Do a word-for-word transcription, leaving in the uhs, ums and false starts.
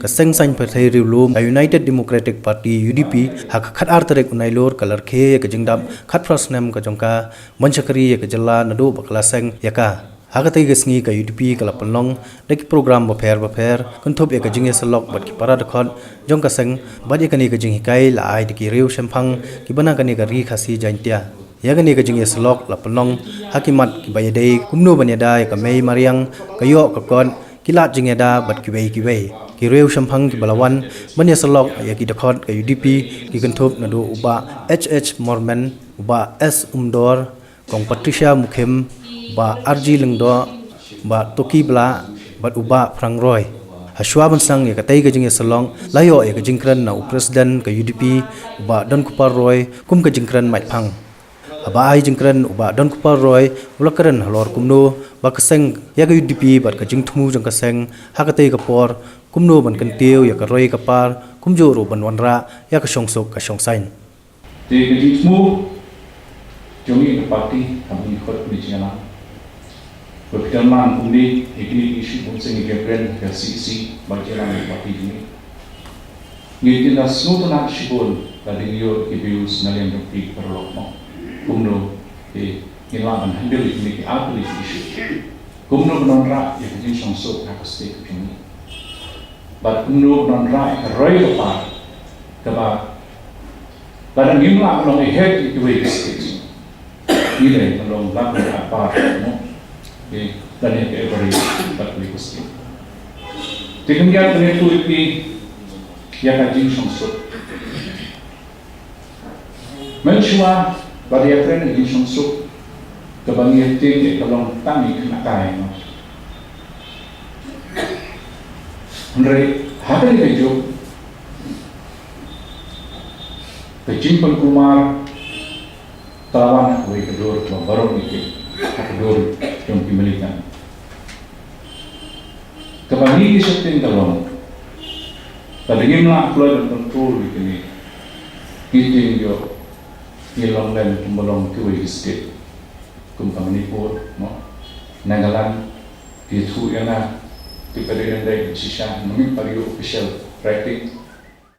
Ka seng saiñ pyrthei riewlum ka United Democratic Party, U D P, ha ka khatar tarik u Nailur ka la rkhie ïa ka jingdap khatphra snem ka jong ka ban shakri ïa ka jylla naduh ba ka la seng ïa ka. Ha katei ka sngi ka U D P ka la pynlong da ki program bapher bapher kynthup ïa ka jingïasyllok bad ki para dkhot jong ka seng bad ïa kane ka jinghikai la ai da ki riew shemphang kiba na kane ka Ri Khasi Jaintia. Ïa kane ka jingïasyllok la pynlong ha ki mat kiba ïadei kumno ban ïada ïa ka mei mariang, ka ïoh ka kot, ki lad jingïada bad kiwei kiwei. Ki riew shemphang kiba la wan ban ïasyllok ïa ki dkhot ka U D P ki kynthup naduh u Bah H H Mormen, u Bah S Umdor, Kong Patricia Mukhim, u Bah R G Lyngdoh, u Bah Toki Blah bad u Bah Phrang Roy. Hashwa ban sdang ïa katei ka jingïasyllok la ïoh ïa ka jingkren na u President ka U D P, u Bah Donkupar Roy, kum ka jingkren maitphang. Haba ai jingkren u Bah Donkupar Roy u la kren halor kumno ba ka seng ïa ka U D P bad ka jingthmu jong ka seng ha katei ka por, kumno ban kyntiew ïa ka roi ka par, kumjuh ruh ban wanrah ïa ka shongsuk ka shongsaiñ. Te ka jingthmu jong ngi ka party, haba ngi khot ngi jingïalang, ba phi kynmaw kumne, ïa kine ki issue bun sien ngi kren ka C E C, ba jingïalang ka party jong ngi. Ngi kin da sngewtynnat shibun lada ngi ïoh ki views na liang jong phi paralok mo. Kumno, eh, ngin lah ban handle ïa kine ki artylli ki issue. Kumno ban wanrah ïa ka jingshongsuk ha ka state jong ngi. Bad kumno ban wanrah ïa ka roi ka par kaba lada ngim lah ban long ahead ïa kiwei ki state. Ngi dei ban long bad ngi apart mo. Ngi dei ban ïa ka average bad ngi ka state. Te khyndiat ban ïathuh ïa phi ïa ka jingshongsuk. Mynshuwa ba dei ïa kren ïa ka jingshongsuk kaba ngi ïa tieng ïa ka long tang ïa ka khynnah kai mo. Hynrei ha kane ka juk ka jingpynkulmar ka la wan ha kawei ka dur kaba baroh ngi tip, ha ka dur jong ki American. Kaba ngi ki sheptieng ka long, lada ngim lah kloi ban control ïa kine, ngi tieng ïoh ngi long lem kumba long kiwei ki state kum ka Manipur mo, Nagaland. Ki ïathuh ïa nga, te ka dei nang dei shisha, ngi pat ïoh official writing.